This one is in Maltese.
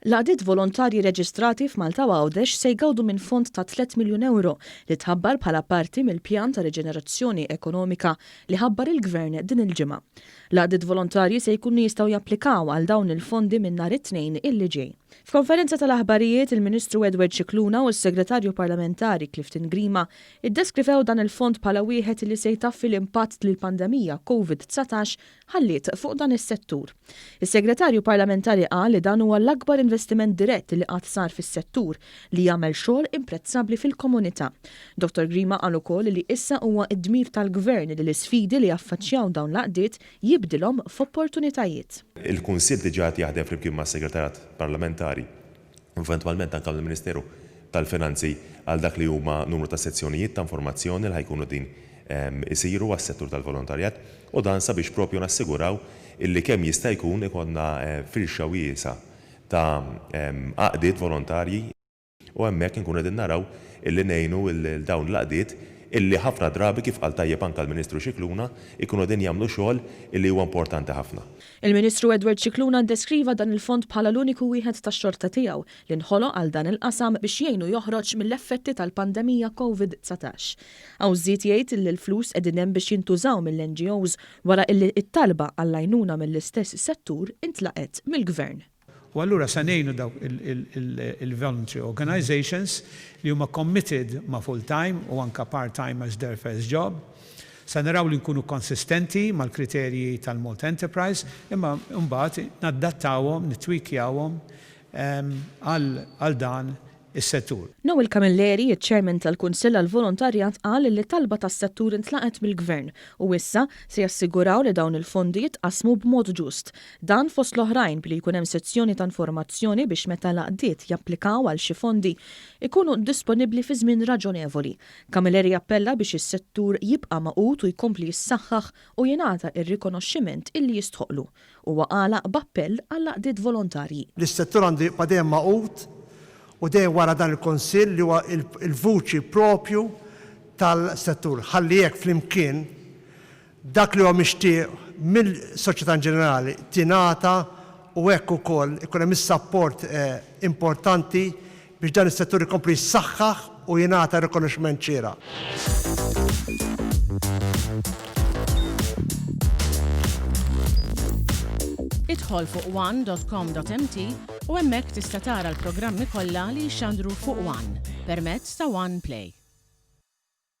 L-għaqdiet volontarji reġistrati f'Malta u Għawdex se jgawdu minn fond ta' tlett miljun ewro li tħabbar bħala parti mill-pjan ta' riġenerazzjoni ekonomika li ħabbar il-Gvern din il-ġimgħa. L-għaqdiet volontarji se jkunu jistgħu japplikaw għal dawn il-fondi minn nhar it-Tnejn illi ġej. F'konferenza tal-aħbarijiet, il-Ministru Edward Scicluna u s-Segretarju Parlamentari Clifton Grima iddeskrivew dan il-fond bħala wieħed li se jtaffi l-impatt li l-pandemija Covid 19 ħalliet fuq dan is-settur. Is-Segretarju Parlamentari qal li dan huwa l-akbar investiment dirett li qatt sar fis-settur, li jagħmel xogħol imprezzabbli fil-komunità. Dottor Grima qal ukoll li issa huwa d-dmir tal-Gvern li l-isfidi li jaffaċċjaw dawn l-għaqdiet jibdilhom f'opportunitajiet. Il-Kunsill diġà qed jaħdem flimkien mas-Segretarjat Parlamentari u eventwalment anke mal-Ministeru tal-Finanzi għal dak li huma numru ta' sezzjonijiet ta' informazzjoni li ħa jkunu qegħdin isiru għas-settur tal-volontarjat u dan sabiex propju nassiguraw illi kemm jista' jkun ikollna firxa wiesgħa ta' għaqdiet volontarji u hemmhekk inkunu qegħdin naraw illi ngħinu lil dawn l-għaqdiet illi ħafna drabi, kif qal tajjeb anke l-Ministru Scicluna, ikunu qegħdin jagħmlu xogħol illi huwa importanti ħafna. Il-Ministru Edward Scicluna ddeskriva dan il-fond bħala l-uniku wieħed tax-xorta tiegħu li nħoloq għal dan il-qasam biex jgħinu joħroġ mill-effetti tal-pandemija Covid 19. Hawn żied jgħid illi l-flus qegħdin hemm biex jintużaw mill-NGOs wara illi t-talba għall-għajnuna mill-istess settur intlaqgħet mill-Gvern. U allura se ngħinu dawk il-voluntary organisations li huma committed ma' full-time u anke part-time as their first job. Se naraw li nkunu konsistenti mal-kriterji tal-Malta Enterprise imma mbagħad nadattawhom, nitwikjawhom għal dan is-settur. Noel Camilleri, iċ-Chairman tal-Kunsill għall-Volontarjat qal li t-talba tas-settur intlaqgħet mill-Gvern u issa se jassiguraw li dawn il-fondi jitqassmu b'mod ġust. Dan fost l-oħrajn billi jkun hemm sezzjoni ta' informazzjoni biex meta l-għaqdiet japplikaw għal xi fondi jkunu disponibbli fi żmien raġonevoli. Camilleri appella biex is-settur jibqa' magħqud u jkompli jissaħħaħ u jingħata r-rikonoxximent illi jistħoqqlu. Huwa għalaq b'appell għall-għaqdiet volontarji. Li s-settur għandu jibqa' dejjem magħqud u dejjem wara dan il-Kunsill li huwa l-vuċi proprju tal-settur ħalli hekk flimkien dak li huwa mixtieq mill-soċjetà in ġenerali tingħata u hekk ukoll ikun hemm is-sapport importanti biex dan is-settur ikompli jissaħħaħ u jingħata rikonoxximent xieraq. Idħol fuq one dot com dot mt u hemmhekk tista' tara l-programmi kollha li jixxandru fuq one permezz ta' One Play.